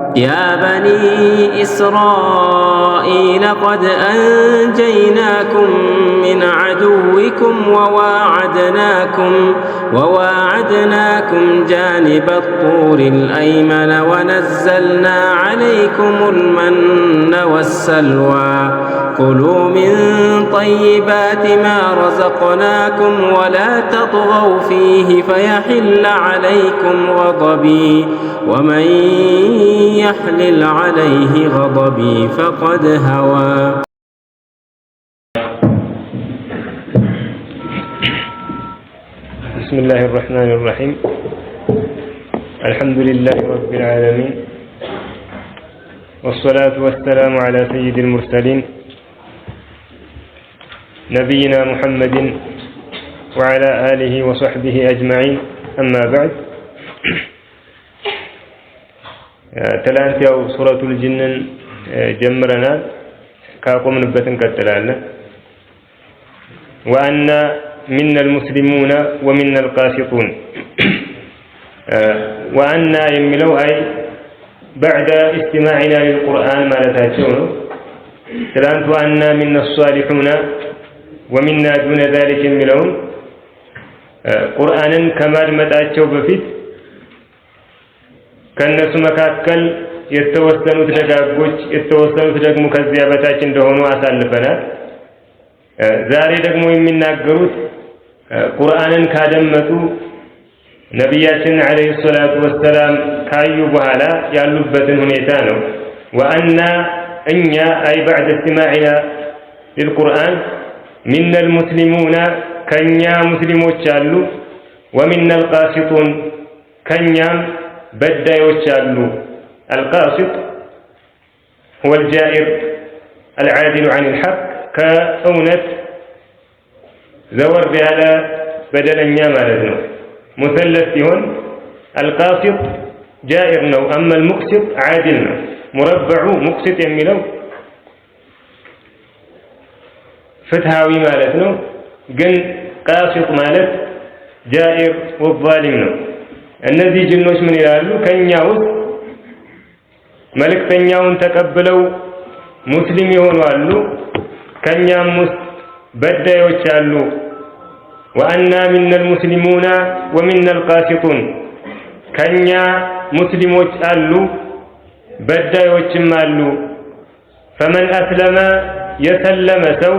يا بني إسرائيل قد أنجيناكم من عدوكم وواعدناكم جانب الطور الأيمن ونزلنا عليكم المن والسلوى كلوا من طيبات ما رزقناكم ولا تطغوا فيه فيحل عليكم غضبي ومن يحلل عليه غضبي فقد هوى. بسم الله الرحمن الرحيم. الحمد لله رب العالمين، والصلاة والسلام على سيد المرسلين نبينا محمد وعلى آله وصحبه أجمعين. أما بعد، ትላንት ያው ሱረቱል ጂንን ጀምረናል፣ ካቆምንበት እንቀጥላለን። ወአና ሚና አልሙስሊሙነ ወሚና አልቃሲጡን። ወአና የሚለው አይ ባዕደ ኢስቲማዒና ሊልቁርአን ማለታቸው ነው። ትላንት ወአና ሚና አልሷሊሑነ ወሚና ዱነ ዛሊክ የሚለውን ቁርአንን ከማድመጣቸው በፊት ከነሱ መካከል የተወሰኑት ደጋጎች የተወሰኑት ደግሞ ከዚያ በታች እንደሆኑ አሳልፈናል። ዛሬ ደግሞ የሚናገሩት ቁርአንን ካደመጡ ነቢያችን ዓለይሂ ሰላቱ ወሰላም ካዩ በኋላ ያሉበትን ሁኔታ ነው። ወአና እኛ አይ ባዕደ እስቲማዒና ሊልቁርአን ሚና አልሙስሊሙነ ከኛ ሙስሊሞች አሉ፣ ወሚና አልቃሲጡን ከኛም በዳዮች አሉ። አልቃሲጥ ሁወ አልጃኢር አልዓዲሉ ዐን አልሐቅ፣ ከእውነት ዘወር ያለ በደለኛ ማለት ነው። ሙሰለስ ሲሆን አልቃሲጥ ጃኢር ነው። አማ አልሙቅሲጥ ዓዲል ነው። ሙረበዑ ሙቅሲጥ የሚለው ፍትሃዊ ማለት ነው። ግን ቃሲጥ ማለት ጃኢር ወዛሊም ነው። እነዚህ ጅኖች ምን ይላሉ? ከኛ ውስጥ መልእክተኛውን ተቀብለው ሙስሊም የሆኑ አሉ፣ ከኛም ውስጥ በዳዮች አሉ። ወአና ሚና አልሙስሊሙነ ወሚና አልቃሲጡን፣ ከኛ ሙስሊሞች አሉ በዳዮችም አሉ። ፈመን አስለመ የሰለመ ሰው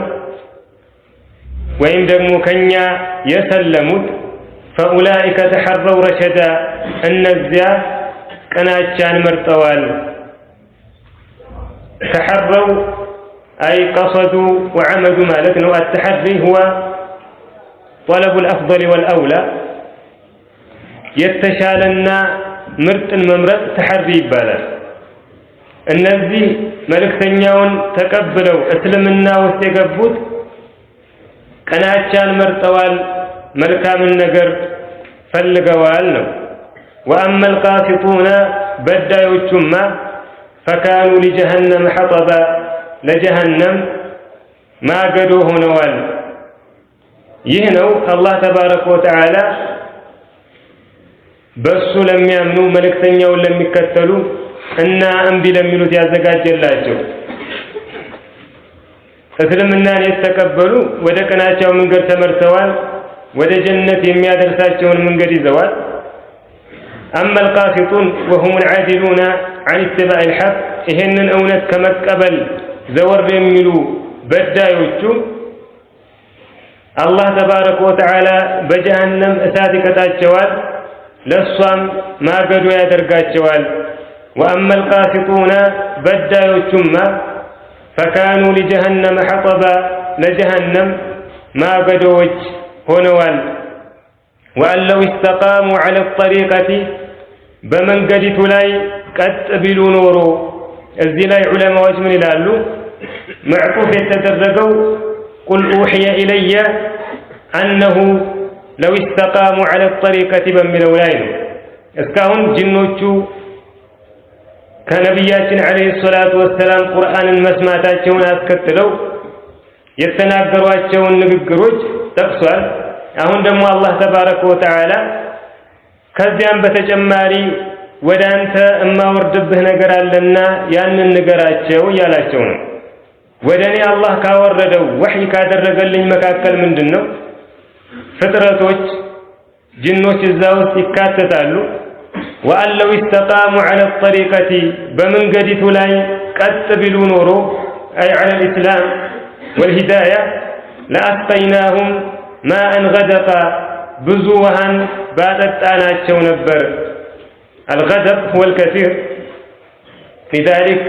ወይም ደግሞ ከኛ የሰለሙት ፈኡላኢከ ተሐረው ረሸዳ፣ እነዚያ ቅናቻን መርጠዋል። ተሐረው አይ ቀሰዱ ወዐመዱ ማለት ነው። አተሐሪ ሁወ ጠለቡል አፍደል ወልአውላ፣ የተሻለና ምርጥን መምረጥ ተሐሪ ይባላል። እነዚህ መልእክተኛውን ተቀብለው እስልምና ውስጥ የገቡት ቅናቻን መርጠዋል፣ መልካምን ነገር ፈልገዋል ነው። ወአማ አልቃሲጡነ በዳዮቹማ ፈካኑ ሊጀሀነም ሐጠባ፣ ለጀሀነም ማገዶ ሆነዋል። ይህ ነው አላህ ተባረከ ወተዓላ በሱ ለሚያምኑ መልእክተኛውን ለሚከተሉ እና እምቢ ለሚሉት ያዘጋጀላቸው። እስልምናን የተቀበሉ ወደ ቅናቸው መንገድ ተመርተዋል፣ ወደ ጀነት የሚያደርሳቸውን መንገድ ይዘዋል። አማ አልቃሲጡን ወሁም አልዓዲሉነ ዐን ኢትባዕ አልሐቅ፣ ይሄንን እውነት ከመቀበል ዘወር የሚሉ በዳዮቹ አላህ ተባረከ ወተዓላ በጀሀነም እሳት ይቀጣቸዋል፣ ለሷም ማገዶ ያደርጋቸዋል። ወአማ አልቃሲጡነ በዳዮቹማ ፈካኑ ሊጀሀነመ ሐጠባ፣ ለጀሀነም ማገዶዎች ሆነዋል። ወአን ለው ኢስተቃሙ ዐለ ጠሪቀቲ፣ በመንገዲቱ ላይ ቀጥ ቢሉ ኖሮ። እዚህ ላይ ዑለማዎች ምን ይላሉ? መዕጡፍ የተደረገው ቁል ኡሕየ ኢለየ አነሁ ለው ኢስተቃሙ ዐለ ጠሪቀቲ በሚለው ላይ ነው። እስካሁን ጅኖቹ ከነቢያችን ዓለይሂ ሰላቱ ወሰላም ቁርአንን መስማታቸውን አስከትለው የተናገሯቸውን ንግግሮች ጠቅሷል። አሁን ደግሞ አላህ ተባረከ ወተዓላ ከዚያም በተጨማሪ ወደ አንተ እማወርድብህ ነገር አለና ያንን ንገራቸው እያላቸው ነው። ወደ እኔ አላህ ካወረደው ወህይ ካደረገልኝ መካከል ምንድን ነው? ፍጥረቶች ጅኖች እዛ ውስጥ ይካተታሉ። وأن لو استقاموا على الطريقة በመንገዲቱ ላይ ቀጥ ቢሉ ኖሮ أي على الإسلام والهداية لأسقيناهم ماء غدقا ብዙ ውሃን ባጠጣናቸው ነበር። الغدق هو الكثير لذلك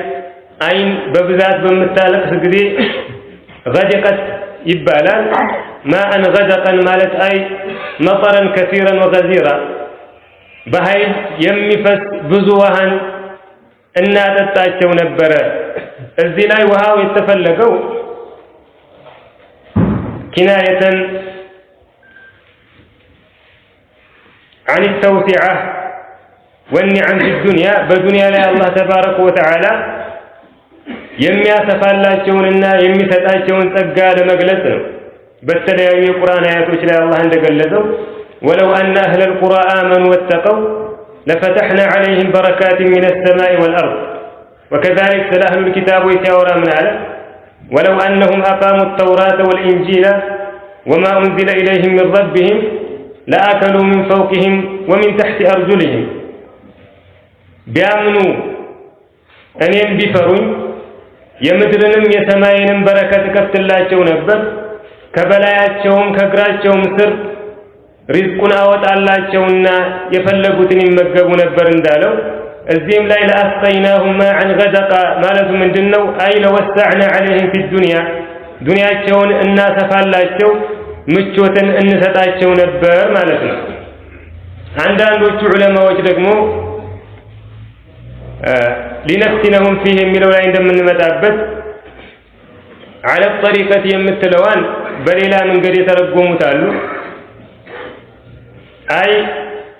አይን በብዛት በምታለቅስ ጊዜ غدقت ይባላል። ماء غدقا ማለት أي مطرا كثيرا وغزيرا በኃይል የሚፈስ ብዙ ውሃን እናጠጣቸው ነበረ። እዚህ ላይ ውሃው የተፈለገው كناية عن التوسعة والنعم في الدنيا በዱንያ ላይ አላህ تبارك وتعالى የሚያሰፋላቸውንና የሚሰጣቸውን ጸጋ ለመግለጽ ነው። በተለያዩ የቁርአን አያቶች ላይ አላህ እንደገለጸው ولو أن أهل القرى آمنوا واتقوا لفتحنا عليهم بركات من السماء والأرض። وكذلك ስለ أهل الكتاب ኦች ሲያወራ ምን አለ? ولو أنهم أقاموا التوراة والإنجيل وما أنزل إليهم من ربهم لأكلوا من فوقهم ومن تحت أرجلهم። ቢያምኑ እኔም ቢፈሩኝ የምድርንም የሰማይንም በረከት እከፍትላቸው ነበር፣ ከበላያቸውም ከእግራቸውም ስር ሪዝቁን አወጣላቸውና የፈለጉትን ይመገቡ ነበር እንዳለው እዚህም ላይ لأسقيناهم ماء غدقا ማለቱ ምንድን ነው? أي لوسعنا عليهم في الدنيا ዱንያቸውን እናሰፋላቸው ምቾትን እንሰጣቸው ነበር ማለት ነው። አንዳንዶቹ ዑለማዎች ደግሞ لنفتنهم فيه የሚለው ላይ እንደምንመጣበት على الطريقة የምትለዋን በሌላ መንገድ የተረጎሙት አሉ። أي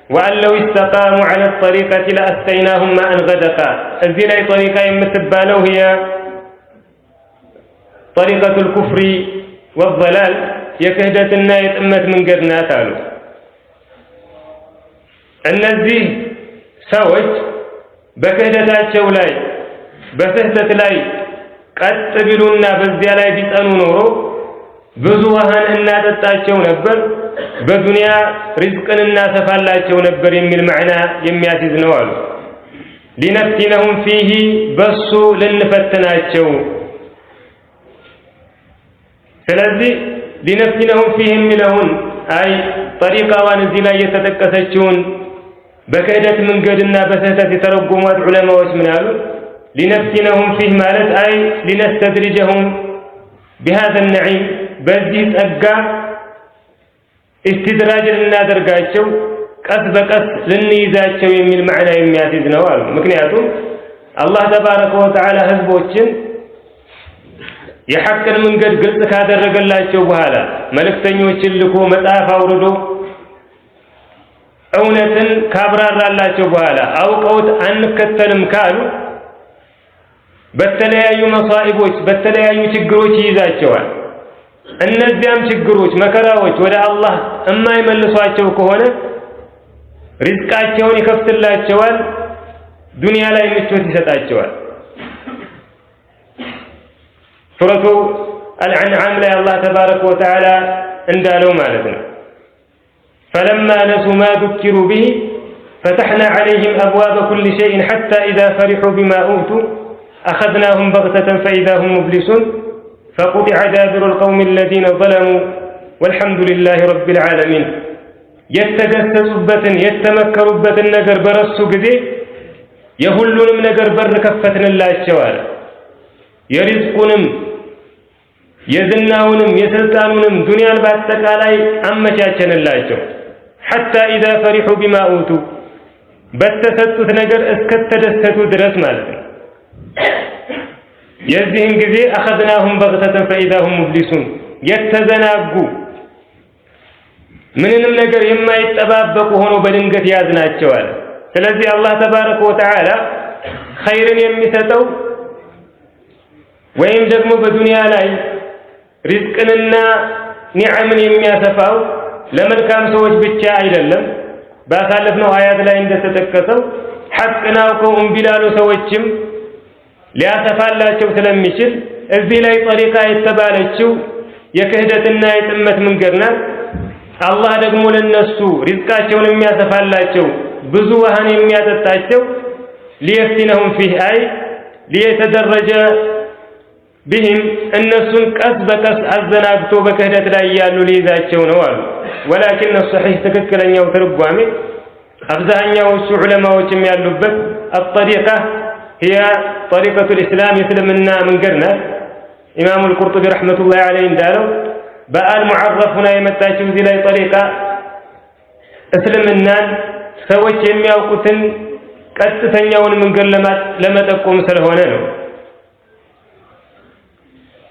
وأن لو استقاموا على الطريقة لأسقيناهم ماء غدقا። እዚህ ላይ ጠሪቃ የምትባለው هي طريقة الكفر والضلال የክህደትና የጥመት መንገድ ናት አሉ። እነዚህ ሰዎች በክህደታቸው ላይ በስህተት ላይ ቀጥ ቢሉና በዚያ ላይ ቢጸኑ ኖሮ ብዙ ውሃን እናጠጣቸው ነበር፣ በዱንያ ሪዝቅን እናሰፋላቸው ነበር የሚል ማዕና የሚያስይዝ ነው አሉ። ሊነፍቲነሁም ፊህ በሱ ልንፈትናቸው። ስለዚህ ሊነፍቲነሁም ፊህ የሚለውን አይ ጠሪቃዋን እዚህ ላይ የተጠቀሰችውን በክህደት መንገድና በስህተት የተረጎሟት ዑለማዎች ምን አሉ? ሊነፍቲነሁም ፊህ ማለት አይ ሊነስተድሪጀሁም ቢሃዘ ነዒም በዚህ ጸጋ استدراج ልናደርጋቸው ቀስ በቀስ ልንይዛቸው የሚል ማዕና የሚያስይዝ ነው አሉ። ምክንያቱም አላህ ተባረከ ወተዓላ ህዝቦችን የሐቅን መንገድ ግልጽ ካደረገላቸው በኋላ መልእክተኞችን ልኮ መጽሐፍ አውርዶ እውነትን ካብራራላቸው በኋላ አውቀውት አንከተልም ካሉ በተለያዩ መሳኢቦች በተለያዩ ችግሮች ይይዛቸዋል። እነዚያም ችግሮች መከራዎች ወደ አላህ የማይመልሷቸው ከሆነ ሪዝቃቸውን ይከፍትላቸዋል፣ ዱንያ ላይ ምቾት ይሰጣቸዋል። ሱረቱ አልአንዓም ላይ አላህ ተባረከ ወተዓላ እንዳለው ማለት ነው። ፈለማ ነሱ ማ ذكروا به فتحنا عليهم أبواب كل شيء حتى إذا فرحوا بما أوتوا أخذناهم بغتة فإذا هم مبلسون فقطع دابر القوم الذين ظلموا والحمد لله رب العالمين። የተገሰጹበትን የተመከሩበትን ነገር በረሱ ጊዜ የሁሉንም ነገር በር ከፈትንላቸው አለ። የሪዝቁንም የዝናውንም የስልጣኑንም ዱንያን በአጠቃላይ አመቻቸንላቸው። ሐታ ኢዛ ፈሪሑ ቢማ ኡቱ በተሰጡት ነገር እስከተደሰቱ ድረስ ማለት ነው። የዚህን ጊዜ አኸዝናሁም በግተተን ፈኢዛ ሁም ሙብሊሱን የተዘናጉ ምንንም ነገር የማይጠባበቁ ሆኖ በድንገት ያዝናቸዋል። ስለዚህ አላህ ተባረከ ወተዓላ ኸይርን የሚሰጠው ወይም ደግሞ በዱንያ ላይ ሪዝቅንና ኒዕምን የሚያሰፋው ለመልካም ሰዎች ብቻ አይደለም። ባሳለፍነው አያት ላይ እንደተጠቀሰው ሐቅን አውቀው እምቢ ላሉ ሰዎችም ሊያሰፋላቸው ስለሚችል እዚህ ላይ ጠሪቃ የተባለችው የክህደትና የጥመት መንገድ ናት። አላህ ደግሞ ለነሱ ሪዝቃቸውን የሚያሰፋላቸው፣ ብዙ ውሃን የሚያጠጣቸው ليفتنهم فيه أي ليتدرج بهم፣ እነሱን ቀስ በቀስ አዘናግቶ በክህደት ላይ ያሉ ሊይዛቸው ነው አሉ። ولكن الصحيح፣ ትክክለኛው ትርጓሜ አብዛኛዎቹ ዑለማዎችም ያሉበት الطريقة هي طريقة الإسلام፣ የእስልምና መንገድ ናት። ኢማሙ አልቁርጡቢ رحمة الله عليه እንዳለው በ ال معرف ሁና የመጣችው እዚህ ላይ ጠሪቃ እስልምናን ሰዎች የሚያውቁትን ቀጥተኛውን መንገድ ለመጠቆም ስለሆነ ነው።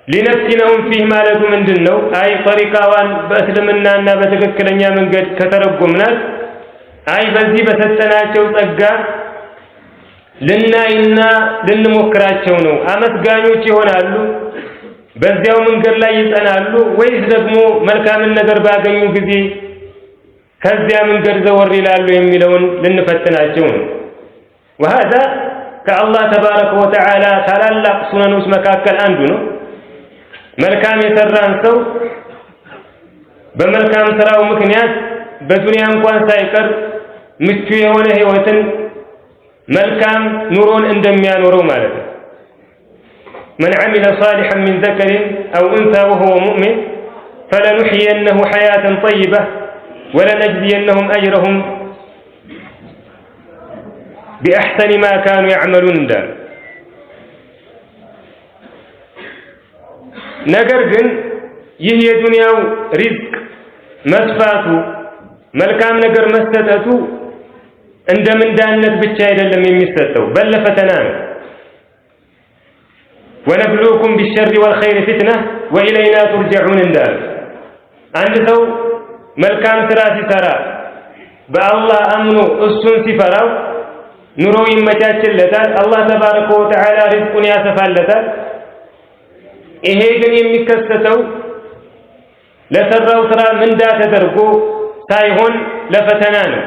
لنفتنهم فيه ማለቱ ምንድን ነው? أي ጠሪቃዋን በእስልምናና በትክክለኛ መንገድ ከተረጎምናት أي በዚህ በሰጠናቸው ጸጋ ልናይና ልንሞክራቸው ነው። አመስጋኞች ይሆናሉ፣ በዚያው መንገድ ላይ ይጸናሉ፣ ወይስ ደግሞ መልካምን ነገር ባገኙ ጊዜ ከዚያ መንገድ ዘወር ይላሉ የሚለውን ልንፈትናቸው ነው። وهذا ከአላህ تبارك وتعالى ታላላቅ ሱነኖች መካከል አንዱ ነው። መልካም የሰራን ሰው በመልካም ስራው ምክንያት በዱንያ እንኳን ሳይቀር ምቹ የሆነ ህይወትን፣ መልካም ኑሮን እንደሚያኖረው ማለት ነው። من عمل صالحا من ذكر أو أنثى وهو مؤمن فلنحيينه حياة طيبة ولنجزينهم أجرهم بأحسن ما كانوا يعملون እንዳሉ። ነገር ግን ይህ የዱንያው ሪዝቅ መስፋቱ፣ መልካም ነገር መሰጠቱ እንደ ምንዳነት ብቻ አይደለም የሚሰጠው፣ በለ ፈተና ነው። ونبلوكم بالشر والخير فتنة وإلينا ترجعون እንዳሉ አንድ ሰው መልካም ስራ ሲሰራ፣ በአላህ አምኖ እሱን ሲፈራው ኑሮው ይመቻችለታል። አላህ تبارك وتعالى ሪዝቁን ያሰፋለታል። ይሄ ግን የሚከሰተው ለሰራው ስራ ምንዳ ተደርጎ ሳይሆን ለፈተና ነው።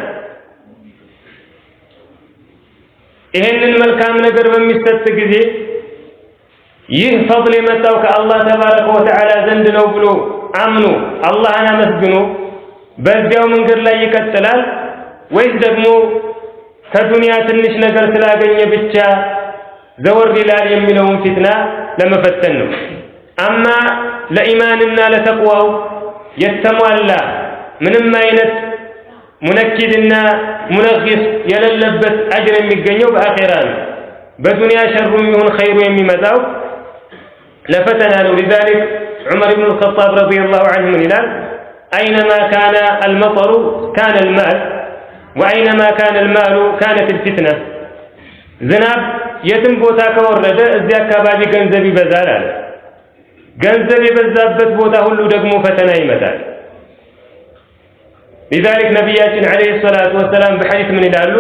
ይሄንን መልካም ነገር በሚሰጥ ጊዜ ይህ ፈድል የመጣው ከአላህ ተባረከ ወተዓላ ዘንድ ነው ብሎ አምኖ አላህን አመስግኖ በዚያው መንገድ ላይ ይቀጥላል ወይስ ደግሞ ከዱንያ ትንሽ ነገር ስላገኘ ብቻ ዘወር ይላል የሚለውን ፊትና ለመፈተን ነው። አማ ለኢማንና ለተቅዋው የተሟላ፣ ምንም አይነት ሙነኪድና ሙነጊስ የሌለበት አጅር የሚገኘው በአኼራ ነው። በዱንያ ሸሩም ይሁን ኸይሩ የሚመጣው ለፈተና ነው። لذلك ዑመር ብን አልኸጣብ رضي الله عنه ምን ይላል? أينما كان المطر كان المال وأينما كان المال كانت الفتنة። ዝናብ የትም ቦታ ከወረደ እዚያ አካባቢ ገንዘብ ይበዛል አለ። ገንዘብ የበዛበት ቦታ ሁሉ ደግሞ ፈተና ይመጣል። لذلك ነቢያችን عليه الصلاة والسلام በሐዲስ ምን ይላሉ?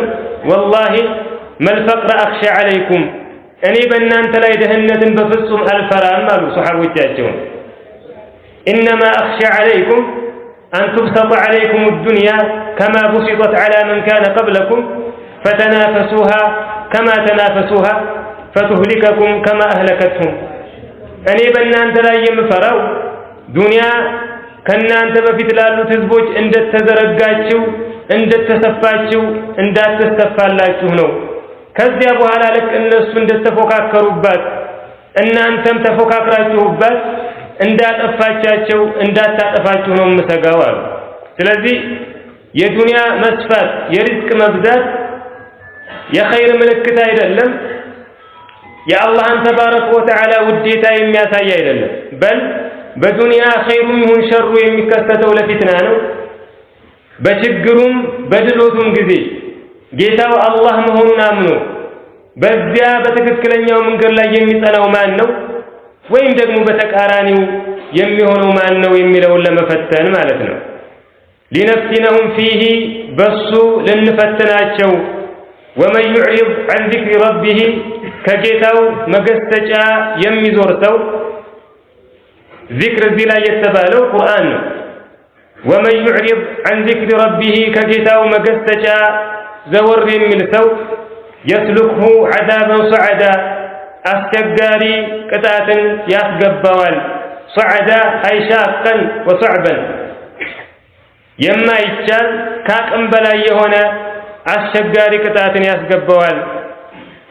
والله ما الفقر أخشى عليكم፣ እኔ በእናንተ ላይ ድህነትን በፍጹም አልፈራም አሉ ሰሓቦቻቸውን። إنما أخشى عليكم أن تبسط عليكم الدنيا كما بسطت على من كان قبلكم فتنافسوها كما تنافسوها فتهلككم كما أهلكتهم። እኔ በእናንተ ላይ የምፈራው ዱንያ ከእናንተ በፊት ላሉት ህዝቦች እንደተዘረጋችው፣ እንደተሰፋችው እንዳትሰፋላችሁ ነው። ከዚያ በኋላ ልክ እነሱ እንደተፎካከሩባት እናንተም ተፎካክራችሁባት እንዳጠፋቻቸው እንዳታጠፋችሁ ነው የምሰጋው አሉ። ስለዚህ የዱንያ መስፋት፣ የሪዝቅ መብዛት የኸይር ምልክት አይደለም። የአላህን تبارك وتعالى ውዴታ የሚያሳይ አይደለም። በል በዱንያ ኸይሩም ይሁን ሸሩ የሚከሰተው ለፊትና ነው። በችግሩም በድሎቱም ጊዜ ጌታው አላህ መሆኑን አምኖ በዚያ በትክክለኛው መንገድ ላይ የሚጸናው ማን ነው፣ ወይም ደግሞ በተቃራኒው የሚሆነው ማን ነው የሚለውን ለመፈተን ማለት ነው። لنفتنهم فيه በሱ ልንፈትናቸው። ومن يعرض عن ذكر ربه ከጌታው መገሰጫ የሚዞር ሰው፣ ዚክር እዚህ ላይ የተባለው ቁርአን ነው። ومن يعرض عن ذكر ربه ከጌታው መገሰጫ ዘወር የሚል ሰው يسلكه عذابا صعدا አስቸጋሪ ቅጣትን ያስገባዋል። صعدا أي شاقا وصعبا የማይቻል ከአቅም በላይ የሆነ አስቸጋሪ ቅጣትን ያስገባዋል።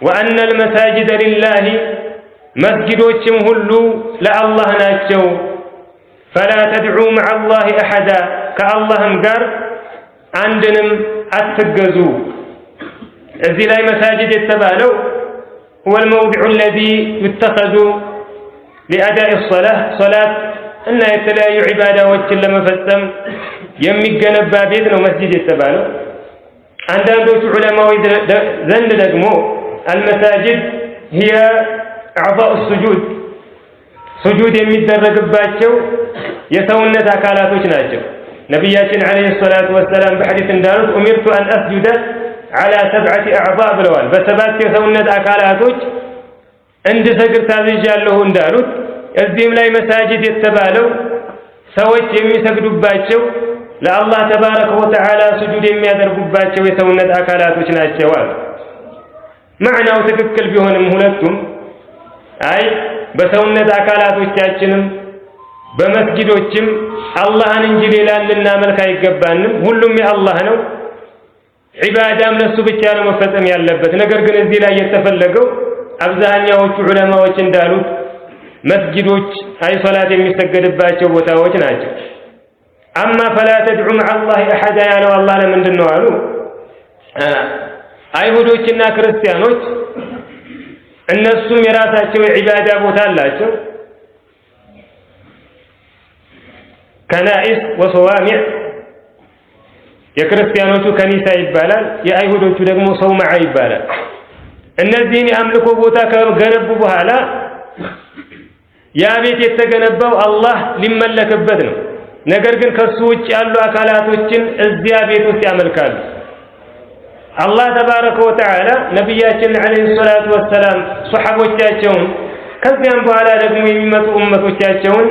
وأن المساجد لله መስጊዶችም ሁሉ ለአላህ ናቸው። فلا تدعوا مع الله أحدا ከአላህም ጋር አንድንም አትገዙ። እዚህ ላይ መሳጅድ የተባለው هو الموضع الذي يتخذ لأداء الصلاة ሶላት እና የተለያዩ ዒባዳዎችን ለመፈጸም የሚገነባ ቤት ነው መስጂድ የተባለው። አንዳንዶቹ ዑለማዎች ዘንድ ደግሞ المساجد هي أعضاء السجود ሱጁድ የሚደረግባቸው የሰውነት አካላቶች ናቸው። ነቢያችን عليه الصلاة والسلام በሐዲስ እንዳሉት أمرت أن أسجد على سبعة أعضاء ብለዋል። በሰባት የሰውነት አካላቶች እንድሰግድ ታዝዣለሁ እንዳሉት እዚህም ላይ መሳጅድ የተባለው ሰዎች የሚሰግዱባቸው ለአላህ تبارك وتعالى ሱጁድ የሚያደርጉባቸው የሰውነት አካላቶች ናቸው አሉ። ማዕናው ትክክል ቢሆንም ሁለቱም አይ በሰውነት አካላቶቻችንም በመስጊዶችም አላህን እንጂ ሌላን ልናመልክ አይገባንም። ሁሉም የአላህ ነው። ዒባዳም ለሱ ብቻ ነው መፈጸም ያለበት። ነገር ግን እዚህ ላይ የተፈለገው አብዛኛዎቹ ዑለማዎች እንዳሉት መስጊዶች አይ ሶላት የሚሰገድባቸው ቦታዎች ናቸው። أما فلا تدعوا مع الله أحدا ያለው አላህ ለምንድን ነው አሉ። አይሁዶችና ክርስቲያኖች እነሱም የራሳቸው የዒባዳ ቦታ አላቸው። كنائس وصوامع የክርስቲያኖቹ ከኒሳ ይባላል፣ የአይሁዶቹ ደግሞ صومعة ይባላል። እነዚህን የአምልኮ ቦታ ከገነቡ በኋላ ያ ቤት የተገነባው አላህ ሊመለክበት ነው። ነገር ግን ከሱ ውጭ ያሉ አካላቶችን እዚያ ቤት ውስጥ ያመልካሉ። አላህ ተባረከ ወተዓላ ነቢያችን ዓለይሂ ሰላቱ ወሰላም ሶሐቦቻቸውን ከዚያም በኋላ ደግሞ የሚመጡ እመቶቻቸውን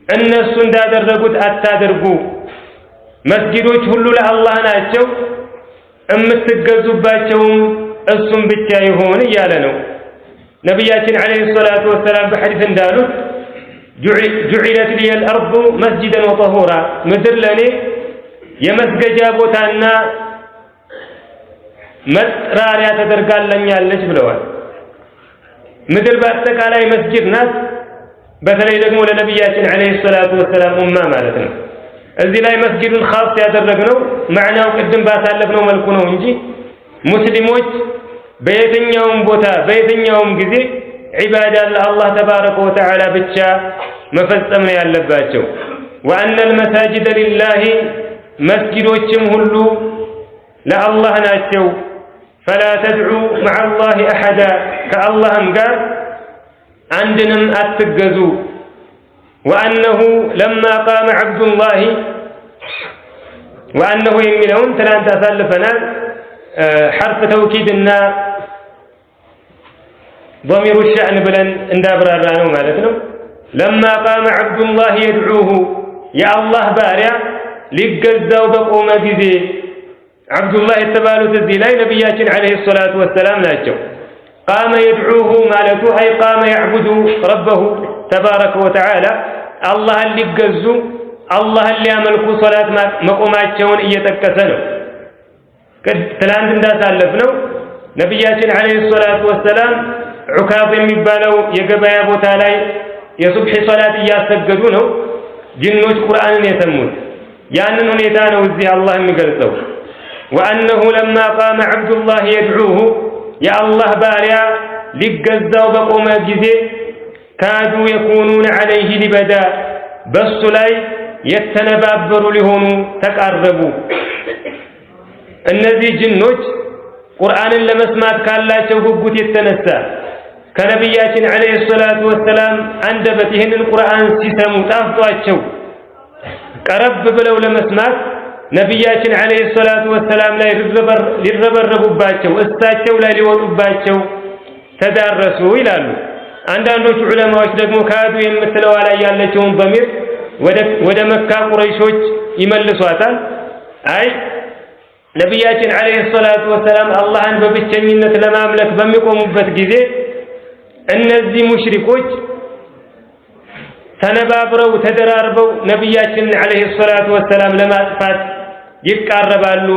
እነሱ እንዳደረጉት አታድርጉ፣ መስጊዶች ሁሉ ለአላህ ናቸው፣ የምትገዙባቸውም እሱም ብቻ ይሁን እያለ ነው። ነቢያችን ዓለይሂ ሰላቱ ወሰላም በሐዲስ እንዳሉት ጁዒለት ሊየል አርዱ መስጂደን ወጠሁራ፣ ምድር ለእኔ የመስገጃ ቦታና መጥራሪያ ተደርጋለኛለች ብለዋል። ምድር በአጠቃላይ መስጊድ ናት። በተለይ ደግሞ ለነቢያችን ዓለይሂ ሰላቱ ወሰላም ኡማ ማለት ነው። እዚህ ላይ መስጊዱን ኻስ ያደረግነው ማዕናው ቅድም ባሳለፍነው መልኩ ነው እንጂ ሙስሊሞች በየትኛውም ቦታ በየትኛውም ጊዜ ዒባዳ ለአላህ ተባረከ ወተዓላ ብቻ መፈጸም ነው ያለባቸው። ወአነ አልመሳጅደ ሊላሂ መስጊዶችም ሁሉ ለአላህ ናቸው። ፈላ ተድዑ መዓ አላሂ አሐዳ ከአላህም ጋር አንድንም አትገዙ። ወአነሁ ለማ ቃመ ዐብዱላሂ ወአነሁ የሚለውን ትናንት አሳልፈናል። ሐርፍ ተውኪድና ضሚሩ ሸእን ብለን እንዳብራራ ነው ማለት ነው። ለማ ቃመ ዐብዱላሂ የድዑሁ የአላህ ባሪያ ሊገዛው በቆመ ጊዜ ዐብዱላህ የተባሉት እዚህ ላይ ነቢያችን ዓለይሂ ሰላቱ ወሰላም ናቸው። ቃመ የድዑሁ ማለቱ አይ ቃመ ያዕቡዱ ረበሁ ተባረከ ወተዓላ አላህን ሊገዙ አላህን ሊያመልኩ ሶላት መቆማቸውን እየጠቀሰ ነው። ትላንት እንዳሳለፍነው ነቢያችን ዓለይሂ ሰላቱ ወሰላም ዑካዝ የሚባለው የገበያ ቦታ ላይ የሱብሒ ሶላት እያሰገዱ ነው ጅኖች ቁርአንን የሰሙት። ያንን ሁኔታ ነው እዚህ አላህ የሚገልጸው። ወአነሁ ለማ ቃመ ዐብዱላህ የድዑሁ የአላህ ባሪያ ሊገዛው በቆመ ጊዜ ካዱ የኩኑነ ዐለይሂ ሊበዳ በሱ ላይ የተነባበሩ ሊሆኑ ተቃረቡ። እነዚህ ጅኖች ቁርአንን ለመስማት ካላቸው ጉጉት የተነሳ ከነቢያችን ዓለይሂ ሰላቱ ወሰላም አንደበት ይህንን ቁርአን ሲሰሙ ጣፍጧቸው ቀረብ ብለው ለመስማት ነቢያችን ዓለይሂ ሰላቱ ወሰላም ላይ ሊረበረቡባቸው እሳቸው ላይ ሊወጡባቸው ተዳረሱ ይላሉ። አንዳንዶቹ ዑለማዎች ደግሞ ካዱ የምትለዋ ላይ ያለችውን በሚር ወደ መካ ቁረይሾች ይመልሷታል። አይ ነቢያችን عليه الصلاة والسلام አላህን በብቸኝነት ለማምለክ በሚቆሙበት ጊዜ እነዚህ ሙሽሪኮች ተነባብረው ተደራርበው ነቢያችንን عليه الصلاة والسلام ለማጥፋት ይቃረባሉ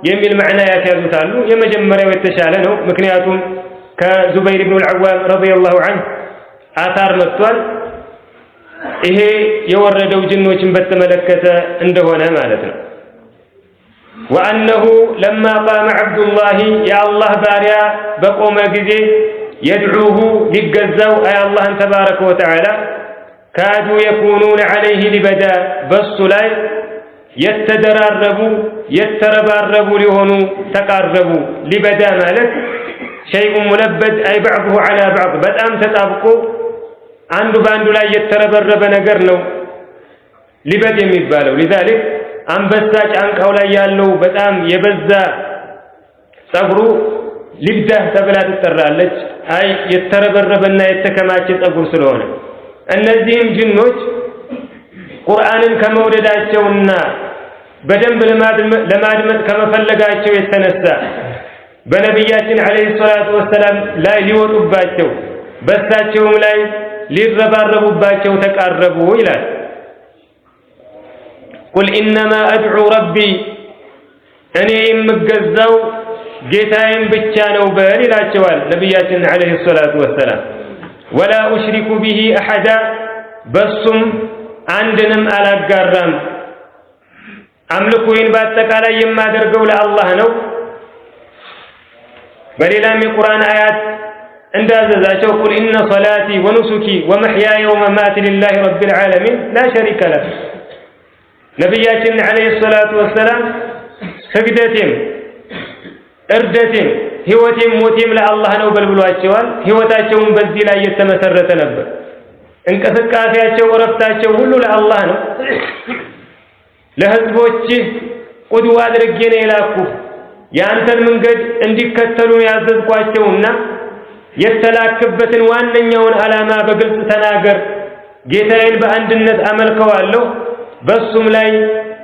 የሚል معنى ያስያዙታሉ። የመጀመሪያው የተሻለ ነው። ምክንያቱም ከዙበይር ብኑ አልዓዋም رضي الله عنه آثار መጥቷል። ይሄ የወረደው ጅኖችን በተመለከተ እንደሆነ ማለት ነው። وأنه لما قام عبد الله የአላህ ባሪያ በቆመ ጊዜ يدعوه ሊገዛው አይ አላህን تبارك وتعالى كادوا يكونون عليه لبدا በሱ ላይ የተደራረቡ የተረባረቡ ሊሆኑ ተቃረቡ። لبدا ማለት شيء ملبد أي بعضه على بعض በጣም ተጣብቆ አንዱ በአንዱ ላይ የተረበረበ ነገር ነው لبد የሚባለው። لذلك አንበሳ ጫንቃው ላይ ያለው በጣም የበዛ ጸጉሩ لبدة ተብላ ትጠራለች። አይ የተረበረበና የተከማቸ ጸጉር ስለሆነ እነዚህም ጅኖች ቁርአንን ከመውደዳቸውና በደንብ ለማድመጥ ከመፈለጋቸው የተነሳ በነቢያችን عليه الصلاة والسلام ላይ ሊወጡባቸው በእሳቸውም ላይ ሊረባረቡባቸው ተቃረቡ ይላል። قل إنما أدعو ربي እኔ የምገዛው ጌታዬን ብቻ ነው በል ይላቸዋል ነቢያችን عليه الصلاة والسلام። ولا أشرك به أحدا በሱም አንድንም አላጋራም። አምልኮዬን በአጠቃላይ የማደርገው ለአላህ ነው። በሌላም የቁርአን አያት እንዳዘዛቸው قل إن صلاتي ونسكي ومحياي ومماتي لله رب العالمين لا شريك له። ነቢያችን عليه الصلاة والسلام ስግደቴም እርደቴም ሕይወቴም ሞቴም ለአላህ ነው በል ብሏቸዋል። ሕይወታቸውን በዚህ ላይ የተመሰረተ ነበር። እንቅስቃሴያቸው፣ እረፍታቸው ሁሉ ለአላህ ነው። ለህዝቦችህ ቁድዋ አድርጌ ነው የላኩህ የአንተን መንገድ እንዲከተሉ ያዘዝኳቸውና የተላክበትን ዋነኛውን ዓላማ በግልጽ ተናገር። ጌታዬን በአንድነት አመልከዋለሁ በሱም ላይ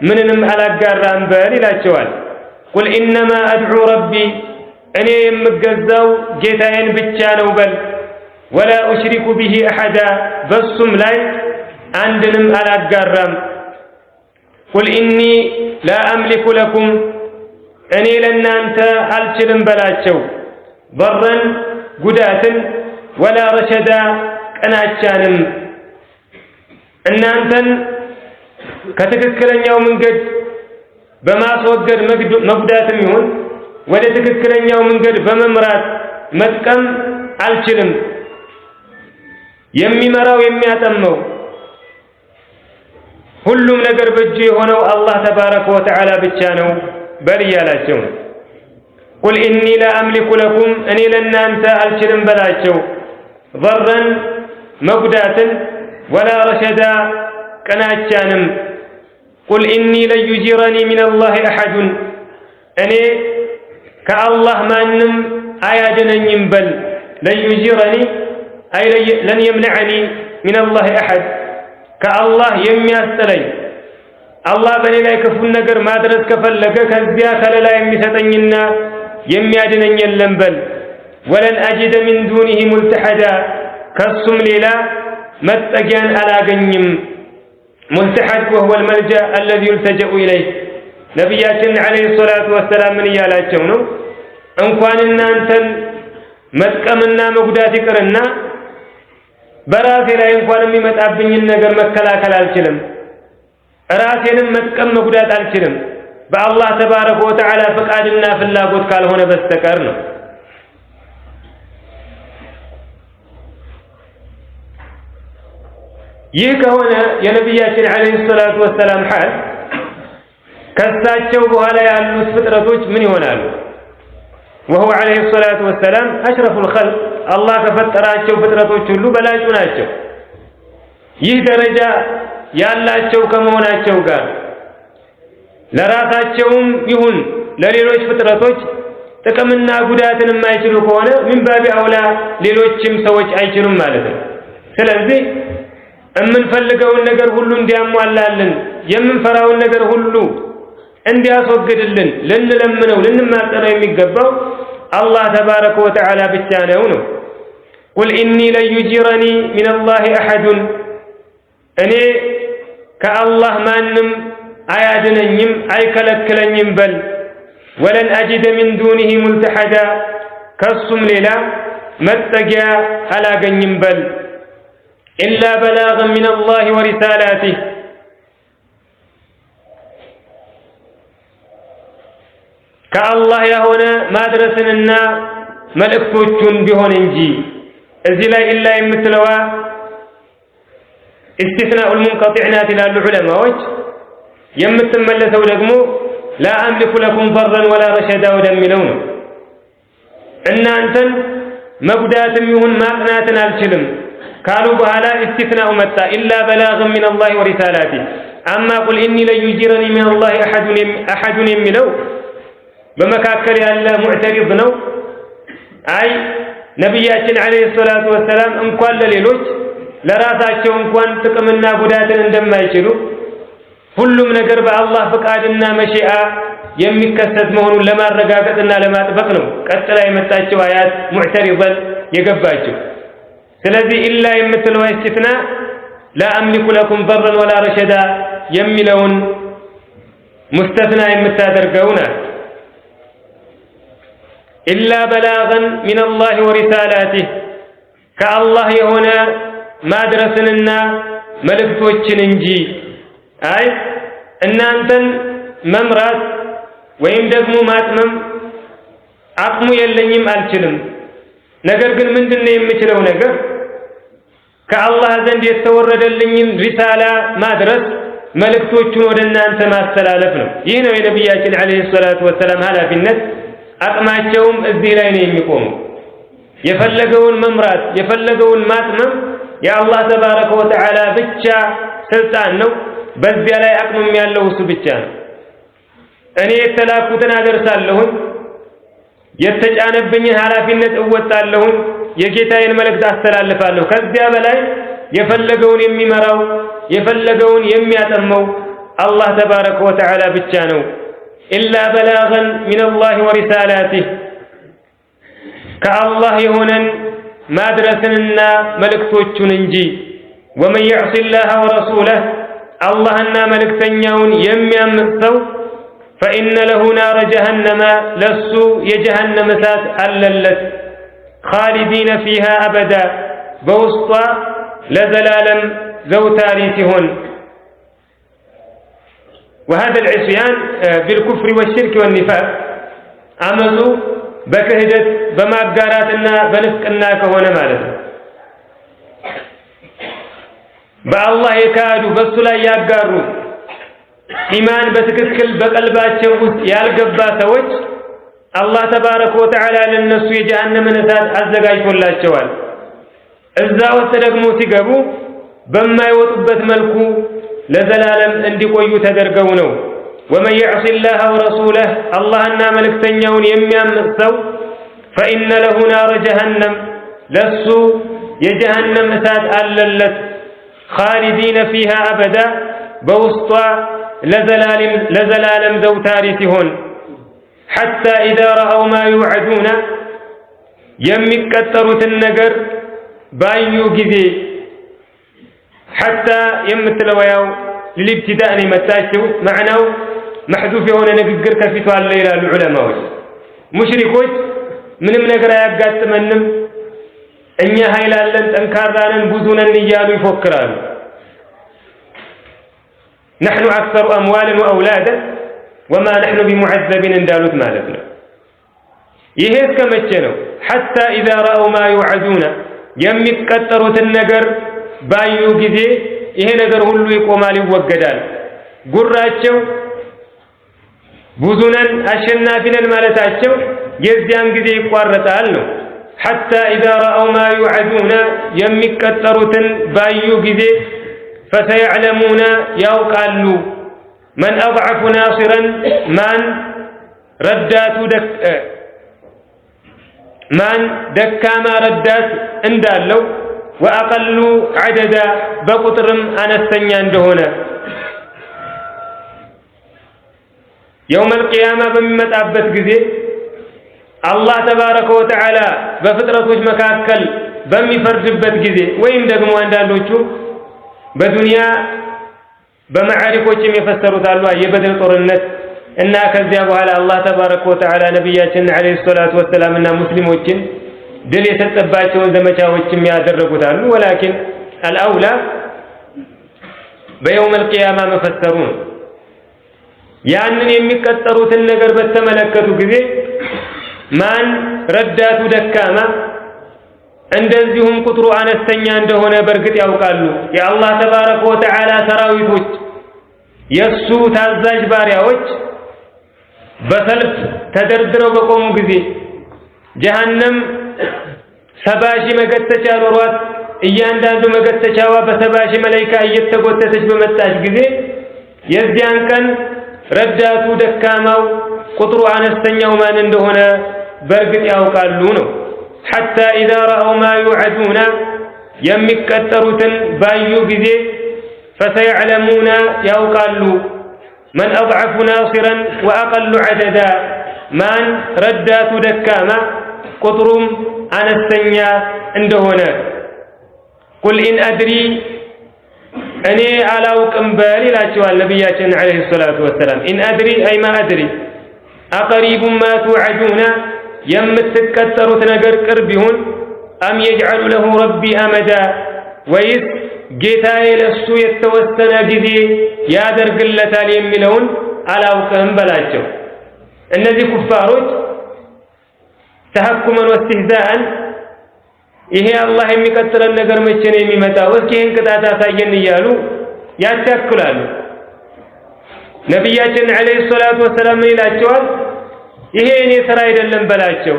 ምንንም አላጋራም በል ይላቸዋል። ቁል ኢነማ አድዑ ረቢ እኔ የምገዛው ጌታዬን ብቻ ነው በል። ወላ ኡሽሪኩ ቢሂ አሐዳ በሱም ላይ አንድንም አላጋራም። ቁል ኢኒ ላ አምሊኩ ለኩም እኔ ለእናንተ አልችልም በላቸው። በረን ጉዳትን፣ ወላ ረሸዳ ቅናቻንም እናንተን ከትክክለኛው መንገድ በማስወገድ መጉዳትም ይሁን ወደ ትክክለኛው መንገድ በመምራት መጥቀም አልችልም። የሚመራው የሚያጠመው ሁሉም ነገር በእጁ የሆነው አላህ ተባረከ ወተዓላ ብቻ ነው በል እያላቸው ነው። ቁል ኢኒ ላ አምሊኩ ለኩም እኔ ለእናንተ አልችልም በላቸው። ضረን መጉዳትን፣ ወላ ረሸዳ ቅናቻንም። ቁል ኢኒ ለን ዩጂረኒ ሚነላሂ አሐዱን እኔ ከአላህ ማንም አያድነኝም በል። ለን ዩጂረኒ አይ ለን የምነዐኒ ሚነላሂ አሐድ ከአላህ የሚያስጥለኝ አላህ በእኔ ላይ ክፉን ነገር ማድረስ ከፈለገ ከዚያ ከለላ የሚሰጠኝና የሚያድነኝ የለም በል። ولن أجد من دونه ملتحدا ከሱም ሌላ መጠጊያን አላገኝም። ملتحد وهو الملجأ الذي يلتجأ إليه። ነቢያችን عليه الصلاة والسلام ምን እያላቸው ነው? እንኳን እናንተን መጥቀምና መጉዳት ይቅርና በራሴ ላይ እንኳን የሚመጣብኝን ነገር መከላከል አልችልም። ራሴንም መጥቀም መጉዳት አልችልም በአላህ ተባረከ ወተዓላ ፈቃድና ፍላጎት ካልሆነ በስተቀር ነው። ይህ ከሆነ የነቢያችን ዓለይሂ ሰላቱ ወሰላም ሐል ከሳቸው በኋላ ያሉት ፍጥረቶች ምን ይሆናሉ? ወሁወ ዓለይሂ ሰላቱ ወሰላም አሽረፉል ኸልቅ አላህ ከፈጠራቸው ፍጥረቶች ሁሉ በላጩ ናቸው። ይህ ደረጃ ያላቸው ከመሆናቸው ጋር ለራሳቸውም ይሁን ለሌሎች ፍጥረቶች ጥቅምና ጉዳትን የማይችሉ ከሆነ من باب أولى ሌሎችም ሰዎች አይችሉም ማለት ነው። ስለዚህ የምንፈልገውን ነገር ሁሉ እንዲያሟላልን የምንፈራውን ነገር ሁሉ እንዲያስወግድልን ልንለምነው ልንማጸነው የሚገባው አላህ تبارك وتعالى ብቻ ነው። قل إني لن يجيرني من الله أحد፣ እኔ ከአላህ ማንም አያድነኝም አይከለክለኝም በል። ولن أجد من دونه ملتحدا፣ ከሱም ሌላ መጠጊያ አላገኝም በል። إلا بلاغا من الله ورسالاته፣ ከአላህ የሆነ ማድረስንና መልእክቶቹን ቢሆን እንጂ። እዚህ ላይ إلا የምትለዋ استثناء المنقطع ናት ይላሉ ዑለማዎች። የምትመለሰው ደግሞ لا أملك لكم ضرا ولا رشدا ወደሚለው ነው። እናንተን መጉዳትም ይሁን ማቅናትን አልችልም ካሉ በኋላ استثناء መጣ። إلا بلاغا من الله ورسالاته። أما قل إني لن يجيرني من الله أحد የሚለው በመካከል ያለ معترض ነው። አይ ነቢያችን عليه الصلاة والسلام እንኳን ለሌሎች ለራሳቸው እንኳን ጥቅምና ጉዳትን እንደማይችሉ ሁሉም ነገር በአላህ ፍቃድና مشيئة የሚከሰት መሆኑን ለማረጋገጥና ለማጥበቅ ነው ቀጥላ የመጣችው አያት معترضا የገባችው። ስለዚህ إلا የምትለው استثناء لا أملك لكم ضرا ولا رشدا የሚለውን مستثنى የምታደርገው ናት። إلا بلاغا من الله ورسالاته፣ ከአላህ የሆነ ማድረስንና መልእክቶችን እንጂ። አይ እናንተን መምራት ወይም ደግሞ ማጥመም አቅሙ የለኝም አልችልም። ነገር ግን ምንድነው የምችለው ነገር? ከአላህ ዘንድ የተወረደልኝን ሪሳላ ማድረስ፣ መልእክቶቹን ወደ እናንተ ማስተላለፍ ነው። ይህ ነው የነቢያችን ዓለይሂ ሰላቱ ወሰላም ኃላፊነት። አቅማቸውም እዚህ ላይ ነው የሚቆመው። የፈለገውን መምራት የፈለገውን ማጥመም የአላህ ተባረከ ወተዓላ ብቻ ስልጣን ነው። በዚያ ላይ አቅምም ያለው እሱ ብቻ ነው። እኔ የተላኩትን አደርሳለሁኝ፣ የተጫነብኝን ኃላፊነት እወጣለሁኝ፣ የጌታዬን መልእክት አስተላልፋለሁ። ከዚያ በላይ የፈለገውን የሚመራው የፈለገውን የሚያጠመው አላህ ተባረከ ወተዓላ ብቻ ነው። ኢላ በላገን ሚነላሂ ወሪሳላቲህ፣ ከአላህ የሆነን ማድረስንና መልእክቶቹን እንጂ። ወመን የዕሲላህ ወረሱለህ፣ አላህና መልእክተኛውን የሚያምፅ ሰው ፈኢነ ለሁ ናረ ጀሀነመ፣ ለሱ የጀሀነም እሳት አለለት። ካሊዲነ ፊሃ አበዳ፣ በውስጧ ለዘላለም ዘውታሪ ሲሆን። ወሀዘ ልዕስያን ቢልኩፍሪ ወሽርክ ወኒፋቅ፣ አመፁ በክህደት በማጋራትና በንፍቅና ከሆነ ማለት ነው። በአላህ የካዱ፣ በሱ ላይ ያጋሩ፣ ኢማን በትክክል በቀልባቸው ውስጥ ያልገባ ሰዎች አላህ ተባረከ ወተዓላ ለነሱ የጀሃነምን እሳት አዘጋጅቶላቸዋል። እዛ ውስጥ ደግሞ ሲገቡ በማይወጡበት መልኩ ለዘላለም እንዲቆዩ ተደርገው ነው። ወመን የዕሲላህ ወረሱለህ፣ አላህና መልእክተኛውን የሚያምፅ ሰው ፈኢነ ለሁ ናረ ጀሀነም፣ ለሱ የጀሀነም እሳት አለለት። ካሊዲነ ፊሃ አበዳ፣ በውስጧ ለዘላለም ዘውታሪ ሲሆን። ሐታ ኢዛ ረአው ማ ዩዐዱነ፣ የሚቀጠሩትን ነገር ባዩ ጊዜ። ሐታ የምትለው ያው للابتداء ነው የመጣችው፣ ማዕናው محذوف የሆነ ንግግር ከፊቱ አለ ይላሉ ዑለማዎች። ሙሽሪኮች ምንም ነገር አያጋጥመንም፣ እኛ ኃይል አለን፣ ጠንካራ ነን፣ ብዙ ነን እያሉ ይፎክራሉ። نحن أكثر أموالا وأولادا وما نحن بمعذبين እንዳሉት ማለት ነው። ይሄ እስከ መቼ ነው? حتى إذا رأوا ما يوعدون፣ የሚቀጠሩትን ነገር ባዩ ጊዜ ይሄ ነገር ሁሉ ይቆማል፣ ይወገዳል። ጉራቸው ብዙ ነን አሸናፊ ነን ማለታቸው የዚያን ጊዜ ይቋረጣል ነው። حتى إذا رأوا ما يوعدون፣ የሚቀጠሩትን ባዩ ጊዜ فسيعلمون ያውቃሉ። من أضعف ناصرا፣ ማን ረዳቱ ማን ደካማ ረዳት እንዳለው وأقل عددا፣ በቁጥርም አነስተኛ እንደሆነ። يوم القيامة በሚመጣበት ጊዜ አላህ تبارك وتعالى በፍጥረቶች መካከል በሚፈርድበት ጊዜ ወይም ደግሞ አንዳንዶቹ በዱንያ በመዓሪኮችም የፈሰሩት አሉ። የበድር ጦርነት እና ከዚያ በኋላ አላህ تبارك وتعالى ነቢያችንን عليه الصلاة والسلام እና ሙስሊሞችን ድል የሰጠባቸውን ዘመቻዎችም ያደረጉት አሉ። ولكن الأولى በ يوم القيامة መፈሰሩ ነው። ያንን የሚቀጠሩትን ነገር በተመለከቱ ጊዜ ማን ረዳቱ ደካማ እንደዚሁም ቁጥሩ አነስተኛ እንደሆነ በእርግጥ ያውቃሉ። የአላህ تبارك وتعالى ሰራዊቶች፣ የእሱ ታዛዥ ባሪያዎች በሰልፍ ተደርድረው በቆሙ ጊዜ፣ ጀሀነም 70,000 መገተቻ ኖሯት እያንዳንዱ መገተቻዋ በ70,000 መላኢካ እየተጎተተች በመጣች ጊዜ የዚያን ቀን ረዳቱ ደካማው ቁጥሩ አነስተኛው ማን እንደሆነ በእርግጥ ያውቃሉ ነው። حتى إذا رأوا ما يوعدون የሚቀጠሩትን ባዩ ጊዜ فسيعلمون ያውቃሉ من أضعف ناصرا وأقل عددا ማን ረዳቱ ደካማ ቁጥሩም አነስተኛ እንደሆነ። قل إن أدري እኔ አላውቅም በል ይላቸዋል ነቢያችን عليه الصلاة والسلام። إن أدري أي ما أدري أقريب ما توعدون የምትቀጠሩት ነገር ቅርብ ይሁን أم يجعل له ربي أمدا ወይስ ጌታዬ ለሱ የተወሰነ ጊዜ ያደርግለታል የሚለውን አላውቅም በላቸው። እነዚህ ኩፋሮች تهكما واستهزاء ይሄ አላህ የሚቀጥለን ነገር መቼ ነው የሚመጣው? እስኪ ይህን ቅጣት አሳየን እያሉ ያቻክላሉ። ነቢያችን عليه الصلاة والسلام ምን ይላቸዋል? ይሄ እኔ ስራ አይደለም በላቸው።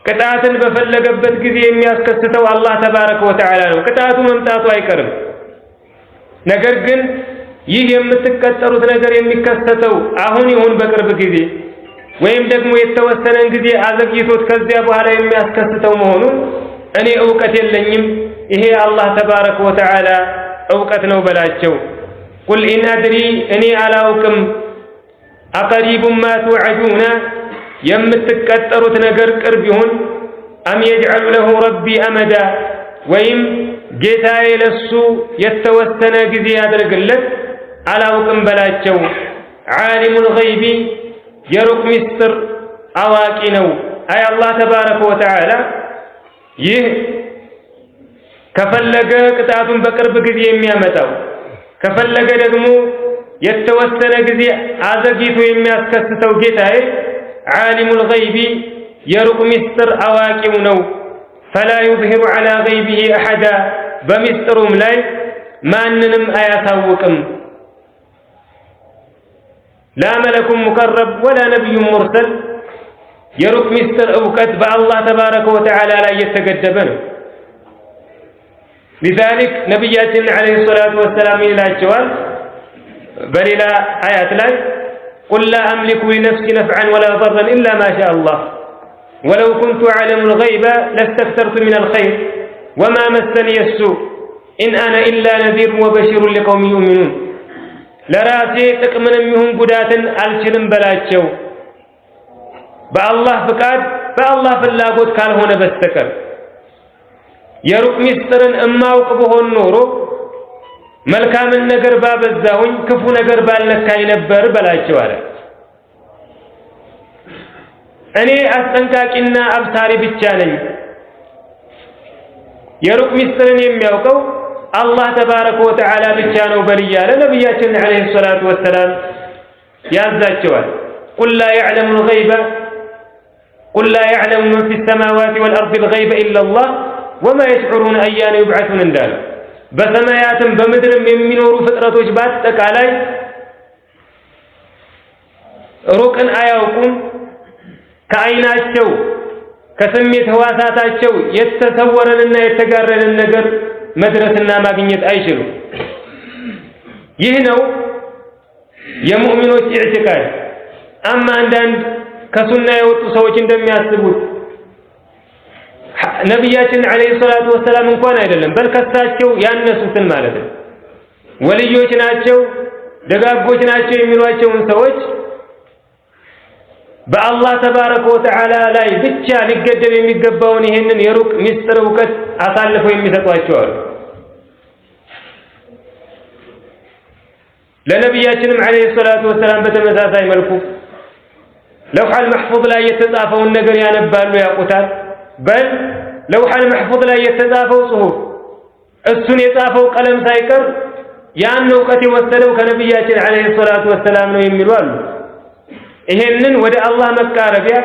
ቅጣትን በፈለገበት ጊዜ የሚያስከስተው አላህ تبارك وتعالى ነው። ቅጣቱ መምጣቱ አይቀርም። ነገር ግን ይህ የምትቀጠሩት ነገር የሚከሰተው አሁን ይሁን በቅርብ ጊዜ ወይም ደግሞ የተወሰነን ጊዜ አዘግይቶት ከዚያ በኋላ የሚያስከስተው መሆኑን እኔ እውቀት የለኝም። ይሄ አላህ تبارك وتعالى እውቀት ነው በላቸው። قل إن أدري እኔ አላውቅም أقريب ما توعدون የምትቀጠሩት ነገር ቅርብ ይሁን أم يجعل له ربي أمدا ወይም ጌታዬ ለሱ የተወሰነ ጊዜ ያድርግለት አላውቅም በላቸው። عالم الغيب የሩቅ ምስጢር አዋቂ ነው። أي አላህ تبارك وتعالى ይህ ከፈለገ ቅጣቱን በቅርብ ጊዜ የሚያመጣው ከፈለገ ደግሞ የተወሰነ ጊዜ አዘግይቶ የሚያስከስተው ጌታዬ عالم الغيب የሩቅ ምስጢር አዋቂው ነው። فلا يظهر على غيبه أحدا በምስጢሩም ላይ ማንንም አያሳውቅም። لا ملك مقرب ولا نبي مرسل የሩቅ ምስጢር እውቀት በአላህ تبارك وتعالى ላይ የተገደበ ነው። لذلك ነቢያችን عليه الصلاة والسلام ይላቸዋል በሌላ አያት ላይ قل لا أملك لنفسي نفعا ولا ضرا إلا ما شاء الله ولو كنت أعلم الغيب لاستكثرت من الخير وما مسني السوء إن أنا إلا نذير وبشير لقوم يؤمنون። ለራሴ ጥቅምንም ይሁን ጉዳትን አልችልም በላቸው በአላህ ፍቃድ በአላህ ፍላጎት ካልሆነ በስተቀር። የሩቅ ምስጢርን እማውቅ ብሆን ኖሮ መልካምን ነገር ባበዛሁኝ ክፉ ነገር ባልነካኝ ነበር በላቸው አለ። እኔ አስጠንቃቂና አብሳሪ ብቻ ነኝ። የሩቅ ምስጢርን የሚያውቀው አላህ تبارك وتعالى ብቻ ነው በል እያለ ነቢያችን عليه الصلاة والسلام ያዛቸዋል። قل لا يعلم الغيب قل لا يعلم من في السماوات والأرض الغيب إلا الله وما يشعرون أيان يبعثون እንዳለ በሰማያትም በምድርም የሚኖሩ ፍጥረቶች በአጠቃላይ ሩቅን አያውቁም። ከአይናቸው ከስሜት ህዋሳታቸው የተሰወረንና የተጋረደን ነገር መድረስና ማግኘት አይችሉም። ይህ ነው የሙእሚኖች اعتقاد። أما አንዳንድ ከሱና የወጡ ሰዎች እንደሚያስቡት ነቢያችን عليه الصلاة والسلام እንኳን አይደለም በል ከሳቸው ያነሱትን ማለት ነው። ወልዮች ናቸው። ደጋጎች ናቸው የሚሏቸውን ሰዎች በአላህ ተባረከ ወተዓላ ላይ ብቻ ሊገደብ የሚገባውን ይህንን የሩቅ ሚስጥር እውቀት አሳልፈው የሚሰጧቸው አሉ። ለነቢያችንም ዓለይሂ ሰላቱ ወሰላም በተመሳሳይ መልኩ ለውሐል መሕፉዝ ላይ የተጻፈውን ነገር ያነባሉ፣ ያውቁታል። በል ለውሐል መሕፉዝ ላይ የተጻፈው ጽሁፍ እሱን የጻፈው ቀለም ሳይቀር ያን እውቀት የወሰደው ከነቢያችን ዓለይሂ ሰላቱ ወሰላም ነው የሚሉ አሉ። ይሄንን ወደ አላህ መቃረቢያ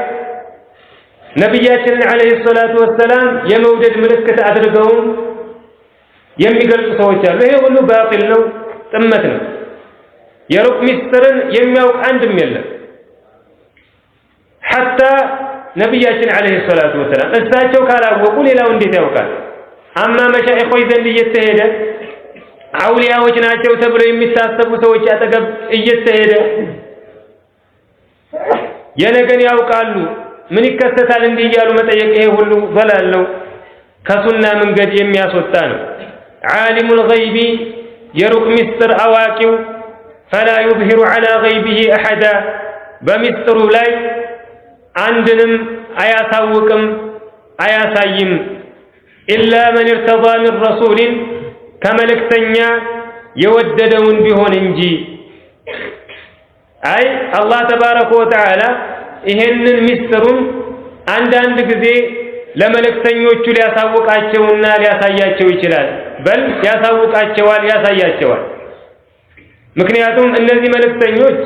ነቢያችንን ዓለይሂ ሰላቱ ወሰላም የመውደድ ምልክት አድርገውም የሚገልጹ ሰዎች አሉ። ይሄ ሁሉ ባጢል ነው፣ ጥመት ነው። የሩቅ ሚስጥርን የሚያውቅ አንድም የለም። ሐታ ነቢያችን ዓለይሂ ሰላቱ ወሰላም እሳቸው ካላወቁ ሌላው እንዴት ያውቃል? አማ መሻኢኾች ዘንድ እየተሄደ አውሊያዎች ናቸው ተብለው የሚታሰቡ ሰዎች አጠገብ እየተሄደ የነገን ያውቃሉ፣ ምን ይከሰታል እንዲህ እያሉ መጠየቅ ይሄ ሁሉ ضلال ነው፣ ከሱና መንገድ የሚያስወጣ ነው። عالم الغيب የሩቅ ሚስጥር አዋቂው فلا يظهر على غيبه أحدا በሚስጥሩ ላይ አንድንም አያሳውቅም አያሳይም። إلا من ارتضى من رسول ከመልእክተኛ የወደደውን ቢሆን እንጂ። አይ አላህ ተባረከ ወተዓላ ይሄንን ሚስጥሩን አንዳንድ ጊዜ ለመልእክተኞቹ ሊያሳውቃቸውና ሊያሳያቸው ይችላል። በል ያሳውቃቸዋል፣ ያሳያቸዋል። ምክንያቱም እነዚህ መልእክተኞች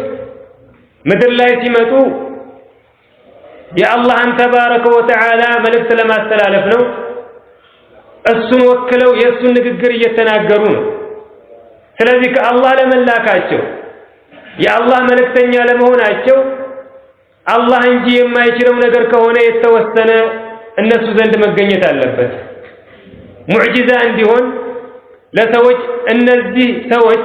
ምድር ላይ ሲመጡ የአላህን ተባረከ ወተዓላ መልእክት ለማስተላለፍ ነው። እሱን ወክለው የእሱን ንግግር እየተናገሩ ነው። ስለዚህ ከአላህ ለመላካቸው የአላህ መልእክተኛ ለመሆናቸው አላህ እንጂ የማይችለው ነገር ከሆነ የተወሰነ እነሱ ዘንድ መገኘት አለበት። ሙዕጂዛ እንዲሆን ለሰዎች እነዚህ ሰዎች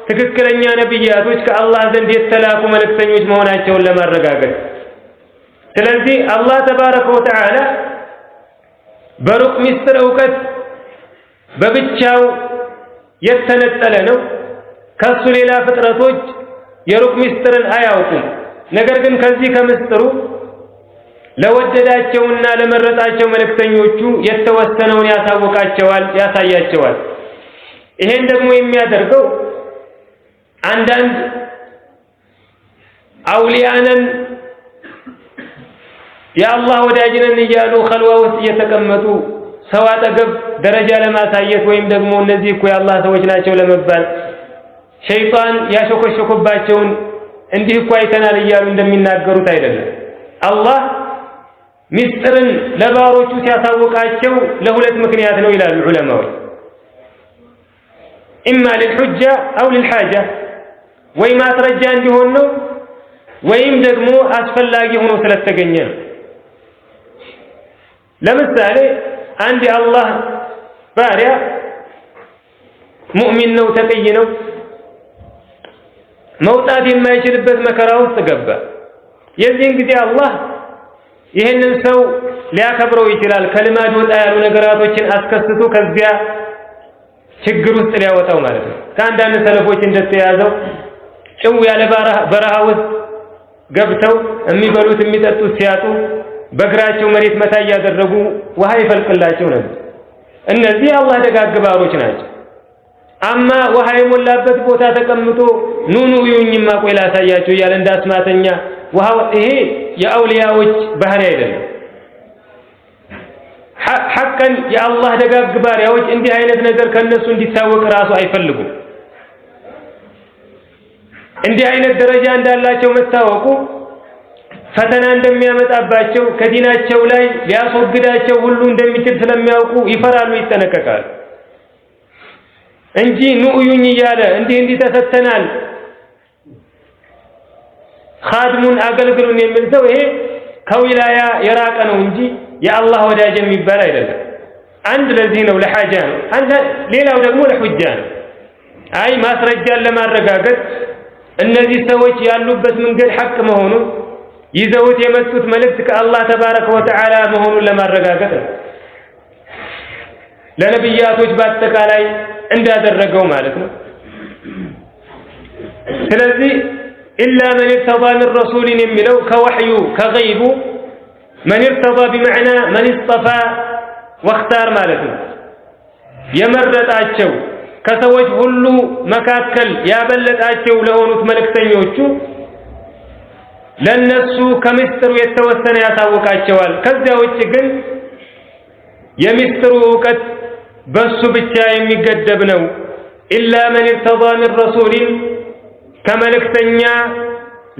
ትክክለኛ ነቢያቶች ከአላህ ዘንድ የተላኩ መልእክተኞች መሆናቸውን ለማረጋገጥ። ስለዚህ አላህ ተባረከ ወተዓላ በሩቅ ሚስጥር እውቀት በብቻው የተነጠለ ነው። ከሱ ሌላ ፍጥረቶች የሩቅ ሚስጥርን አያውቁም። ነገር ግን ከዚህ ከምስጥሩ ለወደዳቸውና ለመረጣቸው መልእክተኞቹ የተወሰነውን ያሳውቃቸዋል፣ ያሳያቸዋል። ይሄን ደግሞ የሚያደርገው አንዳንድ አውሊያንን የአላህ ወዳጅነን እያሉ ኸልዋ ውስጥ እየተቀመጡ ሰው አጠገብ ደረጃ ለማሳየት ወይም ደግሞ እነዚህ እኮ የአላህ ሰዎች ናቸው ለመባል ሸይጣን ያሾከሾከባቸውን እንዲህ እኮ አይተናል እያሉ እንደሚናገሩት አይደለም። አላህ ሚስጥርን ለባሮቹ ሲያሳውቃቸው ለሁለት ምክንያት ነው ይላሉ ዑለማዎች። ኢማ ሊልሑጃ አው ሊልሓጃ፣ ወይ ማስረጃ እንዲሆን ነው ወይም ደግሞ አስፈላጊ ሆኖ ስለተገኘ ነው። ለምሳሌ አንድ የአላህ ባሪያ ሙእሚን ነው፣ ተቅይ ነው፣ መውጣት የማይችልበት መከራ ውስጥ ገባ። የዚህን ጊዜ አላህ ይህንን ሰው ሊያከብረው ይችላል። ከልማድ ወጣ ያሉ ነገራቶችን አስከስቶ ከዚያ ችግር ውስጥ ሊያወጣው ማለት ነው። ከአንዳንድ ሰለፎች እንደተያዘው ጭው ያለ በረሃ ውስጥ ገብተው የሚበሉት የሚጠጡት ሲያጡ በእግራቸው መሬት መታ እያደረጉ ውሃ ይፈልቅላቸው ነበር። እነዚህ የአላህ ደጋግ ባሮች ናቸው። አማ ውሃ የሞላበት ቦታ ተቀምጦ ኑኑ እዩኝማ ቆይ ላሳያቸው እያለ እንዳስማተኛ ውሃው፣ ይሄ የአውሊያዎች ባህሪ አይደለም። ሐቀን የአላህ ደጋግ ባሪያዎች እንዲህ አይነት ነገር ከነሱ እንዲታወቅ ራሱ አይፈልጉም። እንዲህ አይነት ደረጃ እንዳላቸው መታወቁ ፈተና እንደሚያመጣባቸው ከዲናቸው ላይ ሊያስወግዳቸው ሁሉ እንደሚችል ስለሚያውቁ ይፈራሉ፣ ይጠነቀቃሉ እንጂ ኑ እዩኝ እያለ እንዲህ እንዲህ ተፈተናል ኻድሙን አገልግሉን የሚል ሰው ይሄ ከዊላያ የራቀ ነው እንጂ የአላህ ወዳጅ የሚባል አይደለም። አንድ ለዚህ ነው ለሓጃ ነው። አንድ ሌላው ደግሞ ለሑጃ ነው። አይ ማስረጃን ለማረጋገጥ እነዚህ ሰዎች ያሉበት መንገድ ሐቅ መሆኑን ይዘውት የመጡት መልእክት ከአላህ ተባረከ ወተዓላ መሆኑን ለማረጋገጥ ነው። ለነብያቶች በአጠቃላይ እንዳደረገው ማለት ነው። ስለዚህ إلا من ارتضى من رسول የሚለው ከወሕዩ ከገይቡ من ارتضى بمعنى من اصطفى واختار ማለት ነው። የመረጣቸው ከሰዎች ሁሉ መካከል ያበለጣቸው ለሆኑት መልእክተኞቹ ለነሱ ከምስጢሩ የተወሰነ ያሳውቃቸዋል። ከዚያ ውጭ ግን የሚስጥሩ እውቀት በሱ ብቻ የሚገደብ ነው። إلا من ارتضى من رسول ከመልእክተኛ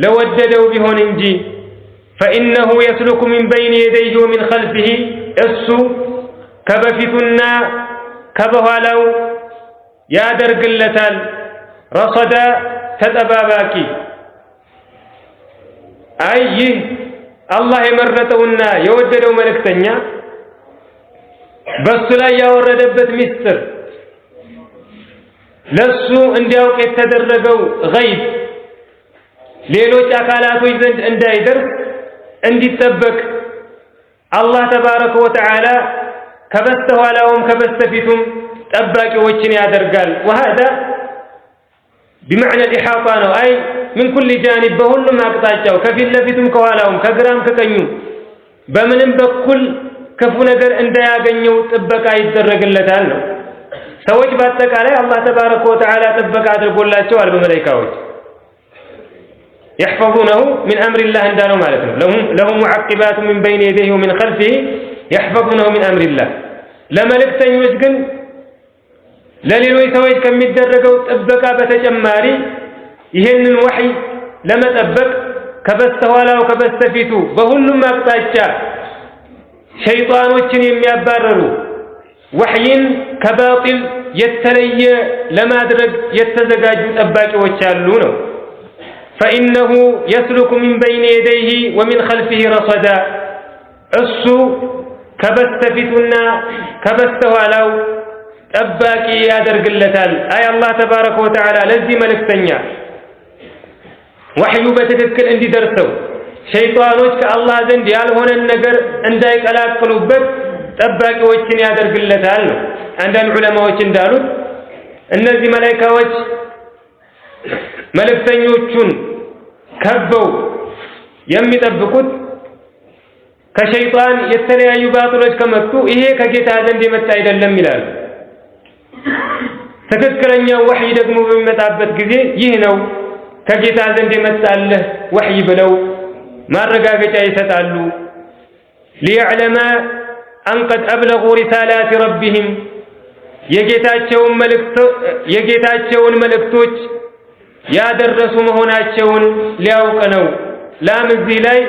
ለወደደው ቢሆን እንጂ فإنه يسلك من بين يديه ومن خلفه እሱ ከበፊቱና ከበኋላው ያደርግለታል። رصدا ተጠባባቂ። አይ ይህ አላህ የመረጠውና የወደደው መልእክተኛ በሱ ላይ ያወረደበት ሚስጥር ለሱ እንዲያውቅ የተደረገው ገይብ ሌሎች አካላቶች ዘንድ እንዳይደርስ እንዲጠበቅ አላህ ተባረከ ወተዓላ ከበስተኋላውም ከበስተፊቱም ጠባቂዎችን ያደርጋል። ወሃዳ ቢመዕና ኢሓጣ ነው። አይ ምን ኩል ጃኒብ በሁሉም አቅጣጫው ከፊት ለፊቱም ከኋላውም ከግራም ከቀኙም በምንም በኩል ክፉ ነገር እንዳያገኘው ጥበቃ ይደረግለታል ነው። ሰዎች በአጠቃላይ አላህ ተባረከ ወተዓላ ጥበቃ አድርጎላቸዋል በመላኢካዎች يحفظونه من أمر الله እንዳለው ማለት ነው። له معقبات من بين يديه ومن خلفه يحفظونه من أمر الله። ለመልእክተኞች ግን ለሌሎች ሰዎች ከሚደረገው ጥበቃ በተጨማሪ ይህንን ወሕይ ለመጠበቅ ከበስተኋላው ከበስተፊቱ በሁሉም አቅጣጫ ሸይጣኖችን የሚያባረሩ ወሕይን ከባጢል የተለየ ለማድረግ የተዘጋጁ ጠባቂዎች አሉ ነው። فإنه يسلك من بين يديه ومن خلفه رصدا እሱ ከበስተፊቱና ከበስተኋላው ጠባቂ ያደርግለታል። አይ አላህ ተባረከ ወተዓላ ለዚህ መልእክተኛ ወሕዩ በትክክል እንዲደርሰው ሸይጣኖች ከአላህ ዘንድ ያልሆነን ነገር እንዳይቀላቅሉበት ጠባቂዎችን ያደርግለታል ነው። አንዳንድ ዑለማዎች እንዳሉት እነዚህ መላኢካዎች መልእክተኞቹን ከበው የሚጠብቁት ከሸይጣን የተለያዩ ባጥሎች ከመጡ ይሄ ከጌታ ዘንድ የመጣ አይደለም ይላሉ። ትክክለኛው ወሕይ ደግሞ በሚመጣበት ጊዜ ይህ ነው ከጌታ ዘንድ የመጣልህ ወሕይ ብለው ማረጋገጫ ይሰጣሉ። ليعلم أن قد أبلغوا رسالات ربهم የጌታቸውን መልእክቶች ያደረሱ መሆናቸውን ሊያውቅ ነው። ላም እዚህ ላይ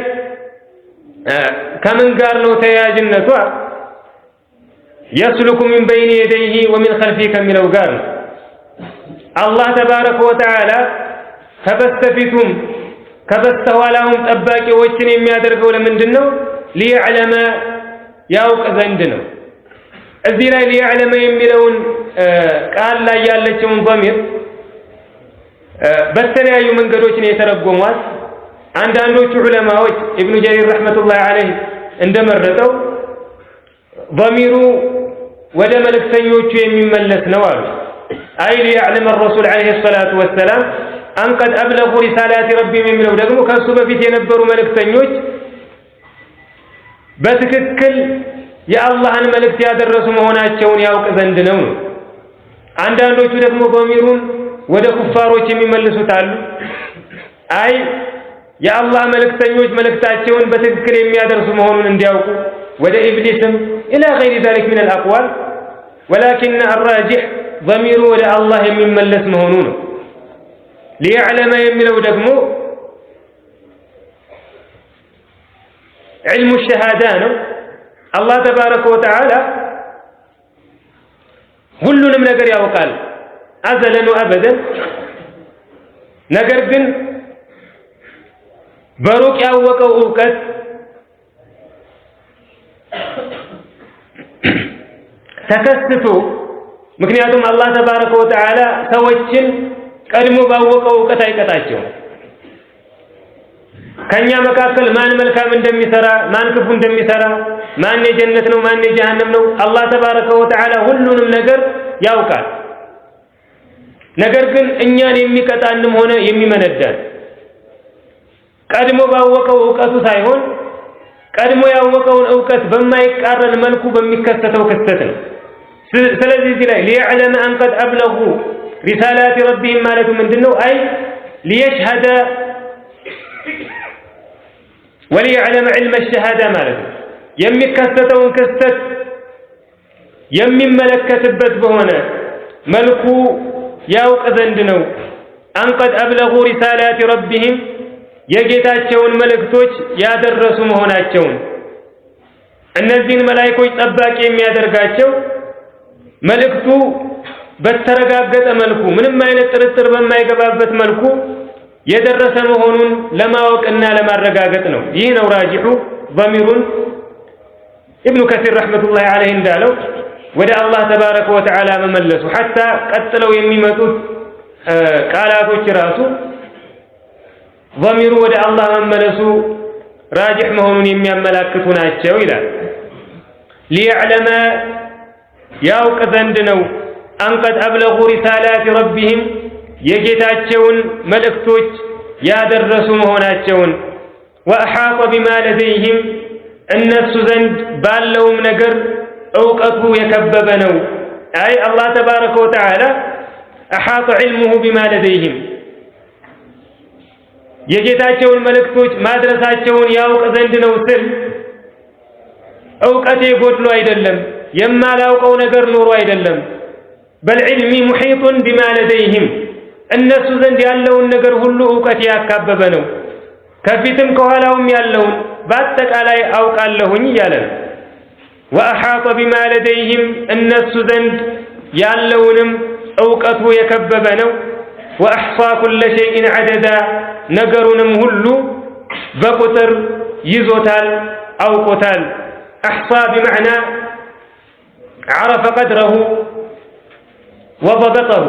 ከምን ጋር ነው ተያያዥነቷ? يسلك من بين يديه ومن خلفه ከሚለው ጋር ነው። አላህ ተባረከ ወተዓላ ከበስተፊቱም ከበስተኋላውም ጠባቂዎችን የሚያደርገው ለምንድን ነው? ሊየዕለመ ያውቅ ዘንድ ነው። እዚህ ላይ ሊየዕለመ የሚለውን ቃል ላይ ያለችውን ضሚር በተለያዩ መንገዶች ነው የተረጎሟት። አንዳንዶቹ ዑለማዎች ኢብኑ ጀሪር ረሕመቱላሂ ዐለይህ እንደመረጠው ضሚሩ ወደ መልእክተኞቹ የሚመለስ ነው አሉ። أي ليعلم الرسول عليه الصلاة والسلام أن قد أبلغوا رسالات ربهم የሚለው ደግሞ ከእሱ በፊት የነበሩ መልእክተኞች በትክክል የአላህን መልእክት ያደረሱ መሆናቸውን ያውቅ ዘንድ ነው። አንዳንዶቹ ደግሞ ضሚሩን ወደ ኩፋሮች የሚመልሱት አሉ። አይ የአላህ መልእክተኞች መልእክታቸውን በትክክል የሚያደርሱ መሆኑን እንዲያውቁ ወደ ኢብሊስም إلى غير ذلك من الأقوال ولكن الراجح ضሚሩ ወደ አላህ የሚመለስ መሆኑ ነው። ليعلم የሚለው ደግሞ علم الشهادة ነው። አላህ ተባረከ ወተዓላ ሁሉንም ነገር ያውቃል አዘለን ወአበደን። ነገር ግን በሩቅ ያወቀው እውቀት ተከስቶ ምክንያቱም አላህ ተባረከ ወተዓላ ሰዎችን ቀድሞ ባወቀው እውቀት አይቀጣቸውም። ከኛ መካከል ማን መልካም እንደሚሰራ ማን ክፉ እንደሚሰራ ማን የጀነት ነው ማን የጀሃነም ነው አላህ ተባረከ ወተዓላ ሁሉንም ነገር ያውቃል። ነገር ግን እኛን የሚቀጣንም ሆነ የሚመነዳን ቀድሞ ባወቀው እውቀቱ ሳይሆን ቀድሞ ያወቀውን እውቀት በማይቃረን መልኩ በሚከሰተው ክስተት ነው። ስለዚህ እዚህ ላይ ليعلم أن قد أبلغوا رسالات ربهم ማለቱ ምንድነው? أي ليشهد وليعلم علم الشهادة ማለት ነው። የሚከሰተውን ክስተት የሚመለከትበት በሆነ መልኩ ያውቅ ዘንድ ነው። أن قد أبلغوا رسالات ربهم የጌታቸውን መልእክቶች ያደረሱ መሆናቸውን። እነዚህን መላእክቶች ጠባቂ የሚያደርጋቸው መልእክቱ በተረጋገጠ መልኩ ምንም አይነት ጥርጥር በማይገባበት መልኩ የደረሰ መሆኑን ለማወቅና ለማረጋገጥ ነው። ይህ ነው ራጂሑ። ضሚሩን ኢብኑ ከሲር رحمة الله عليه እንዳለው ወደ አላህ تبارك وتعالى መመለሱ፣ حتى ቀጥለው የሚመጡት ቃላቶች ራሱ ضሚሩ ወደ አላህ መመለሱ ራጂሕ መሆኑን የሚያመላክቱ ናቸው ይላል። ليعلم ያውቅ ዘንድ ነው أن قد أبلغوا رسالات ربهم የጌታቸውን መልእክቶች ያደረሱ መሆናቸውን፣ وأحاط بما لديهم እነሱ ዘንድ ባለውም ነገር እውቀቱ የከበበ ነው። أي አላህ تبارك وتعالى أحاط علمه بما لديهم የጌታቸውን መልእክቶች ማድረሳቸውን ያውቅ ዘንድ ነው ስል እውቀቴ ጎድሎ አይደለም፣ የማላውቀው ነገር ኖሮ አይደለም። بل علمي محيط بما لديهم እነሱ ዘንድ ያለውን ነገር ሁሉ እውቀቴ ያካበበ ነው። ከፊትም ከኋላውም ያለውን በአጠቃላይ አውቃለሁኝ እያለ ነው። وأحاط بما لديهم እነሱ ዘንድ ያለውንም እውቀቱ የከበበ ነው። وأحصى كل شيء عددا ነገሩንም ሁሉ በቁጥር ይዞታል፣ አውቆታል። أحصى بمعنى عرف قدره وضبطه።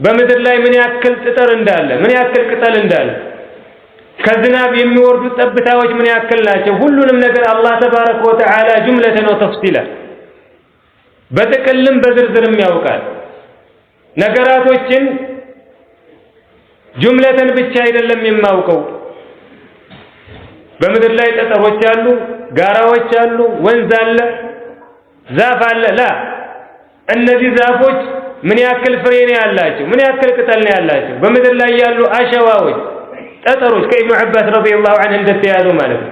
በምድር ላይ ምን ያክል ጥጥር እንዳለ፣ ምን ያክል ቅጠል እንዳለ፣ ከዝናብ የሚወርዱት ጠብታዎች ምን ያክል ናቸው፣ ሁሉንም ነገር አላህ تبارك وتعالى جملة وتفصيلا በጥቅልም በዝርዝርም ያውቃል። ነገራቶችን جملة ብቻ አይደለም የማውቀው። በምድር ላይ ጠጠሮች አሉ፣ ጋራዎች አሉ፣ ወንዝ አለ፣ ዛፍ አለ። لا፣ እነዚህ ዛፎች ምን ያክል ፍሬ ነው ያላቸው? ምን ያክል ቅጠል ነው ያላቸው? በምድር ላይ ያሉ አሸዋዎች፣ ጠጠሮች ከኢብኑ አባስ رضي الله عنه እንደተያዘው ማለት ነው።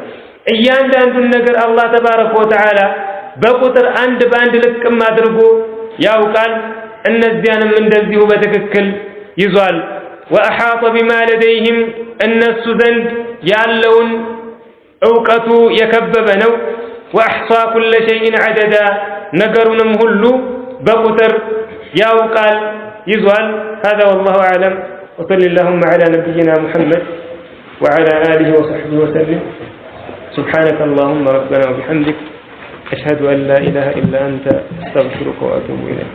እያንዳንዱን ነገር አላህ تبارك وتعالى በቁጥር አንድ በአንድ ልቅም አድርጎ ያውቃል። እነዚያንም እንደዚሁ በትክክል ይዟል። وأحاط بما لديهم እነሱ ዘንድ ያለውን እውቀቱ የከበበ ነው። وأحصى كل شيء عددا ነገሩንም ሁሉ በቁጥር ያውቃል፣ ይዟል። هذا والله أعلم وصل اللهم على نبينا محمد وعلى آله وصحبه وسلم. سبحانك اللهم ربنا وبحمدك، أشهد أن لا إله إلا أنت، أستغفرك وأتوب إليك.